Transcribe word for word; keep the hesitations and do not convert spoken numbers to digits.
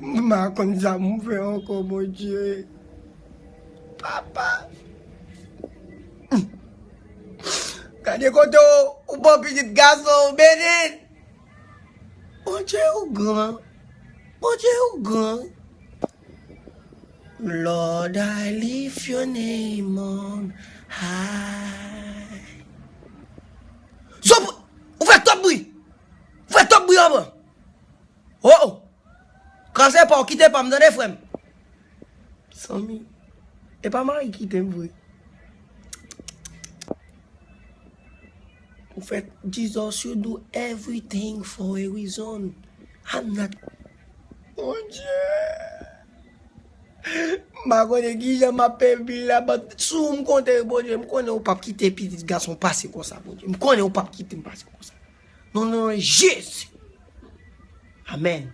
M pa konn sa m fè ankò, Bondye. Papa. Gade kote w, ou bon pitit gason, ou beni. Bondye, ou gran. Bondye, ou gran. Lord, I lift your name on high. Zòp, ou fè twòp bri. Ou fè twòp bri anvan. Oh, oh. Kraze pa w kite pa m, tande, frè m. Sanmi, e pa mari kite m vre. Ou fè Jesus, you do everything for a reason. I'm not. Bondye. M pa konnen kijan m ap peye bil la, but sou ou m konte, Bondye. M konnen ou p ap kite pitit gason pase konsa, Bondye. M konnen ou p ap kite m pase konsa. Non, non, non, Jezi. Amèn.